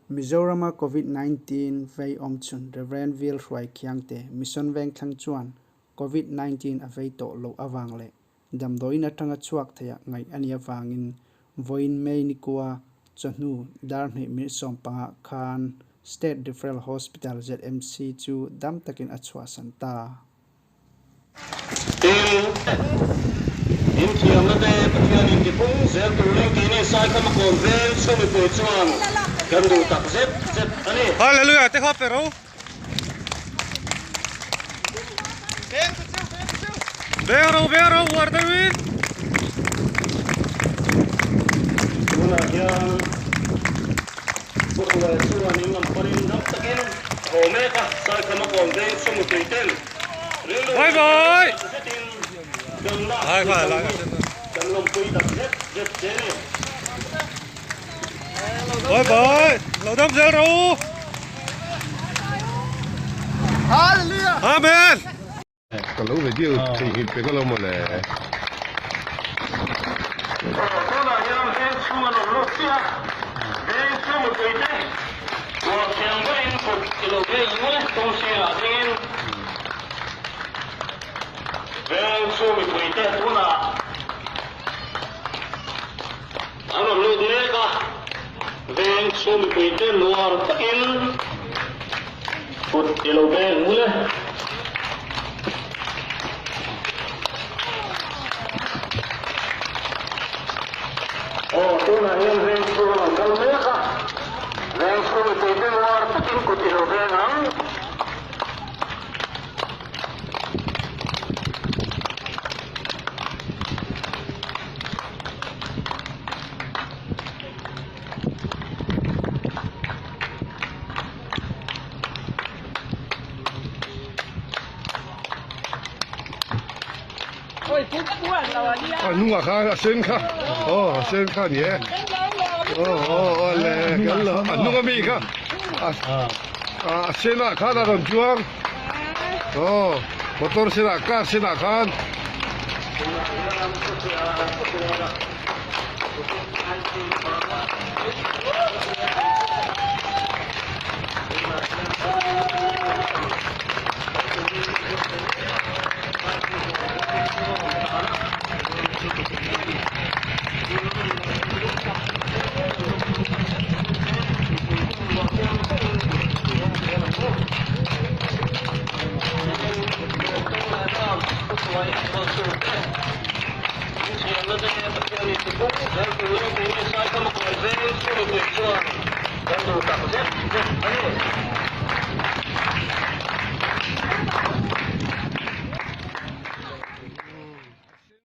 Mizorama Covid 19 vei awmchhun Rev Vil Hruai Khiangte Mission Vengthlang chuan Covid 19 a vei tawh loh avang leh damdawiin atanga chhuak theia ngaih a nih avangin vawiin May nikua chawhnu dar hnih minute 15 khan State Referral Hospital ZMC chu dam takin a chhuahsan ta. Tin, in thiamna te Pathian in tipung zel turin keini Saikhama kawn veng chhungmipui chuan kan duh tak zet zet a ni. Hallelujah te kha pe ro. Veng ro veng ro uar deuhin. Tunah hian Pu Hruaia chuan in lam panin dam takin a haw mek a, Saikhama kawn veng chhungmipui ten Bye bye. Bye bye. Lo dam zel ro. Hallelujah. Amen. Ka lo video theihnghilh pe ka lo mawle. Veng chu mipuite tunah an rawn lut mek a, veng chu mipuite nuar takin kut i lo beng mul e. Aw, tunah hian veng chu an rawn kal mek a, veng chu mipuite nuar takin kut i lo beng ang. A hnungah khan a sen kha aw a sen kha a ni e aw aw aw le kan lo a hnung ami kha a senah khan a rawn chuang aw motor senah car senah khan.